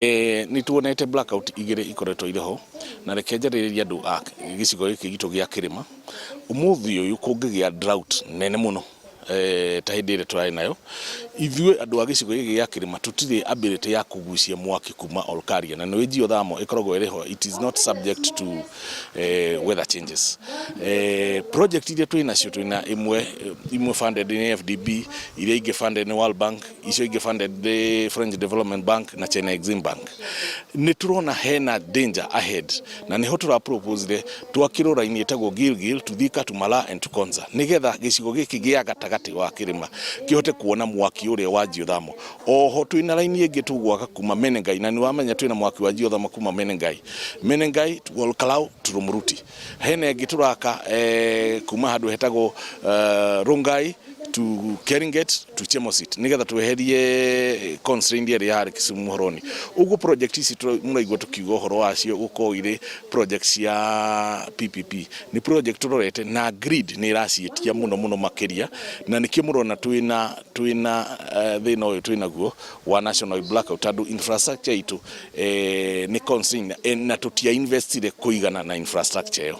Nĩ tuonete blackout igĩrĩ ikoretwo irĩ ho, na reke njarĩrĩrie andũ a gĩcigo gĩkĩ gitũ gĩa kĩrĩma. Ũmũthĩ ũyũ kũngĩgĩa drought nene mũno ta hĩndĩ ĩrĩa tũrarĩ nayo, ithuĩ andũ a gĩcigo gĩkĩ gĩa kĩrĩma tũtirĩ ability ya kũgucia mwaki kuma Olkaria, na nĩ geothermal ĩkoragwo ĩrĩ ho, it is not subject to weather changes. Project iria twĩ nacio, twĩna ĩmwe imwe funded nĩ FDB, iria ingĩ funded nĩ World Bank, icio ingĩ funded nĩ French Development Bank na China Exim Bank. Nĩ tũrona hena danger ahead, na nĩho tũra propose twakĩrwo raini ĩtagwo Gilgil to Thika to Malaa and to Konza, nĩgetha gĩcigo gĩkĩ gĩa gatagatĩ wa kĩrĩma kĩhote kuona mwaki ũrĩa wa geothermal. Oho twĩna raini ĩngĩ tũgwaka kuma Menengai, na nĩ wamenya twĩna mwaki wa geothermal kuma Menengai to Olkalou to Rumuruti. Hena ĩngĩ tũraka kuma handũ hetagwo Rongai to Keringet to Chemosit, nigetha tweherie constraint ĩrĩa yarĩ Kisumu Muhoroni. Ũguo project ici mũraigua tũkiuga ũhoro wacio gũkorwo irĩ project cia PPP nĩ project tũrorete na grid nĩ ĩraciĩtia mũno mũno makĩria, na nĩkĩo mũrona twĩna thĩna ũyũ twĩnaguo wa national blackout, tondũ infrastructure itũ nĩ constraint na tũtia investire kũigana na infrastructure ĩyo.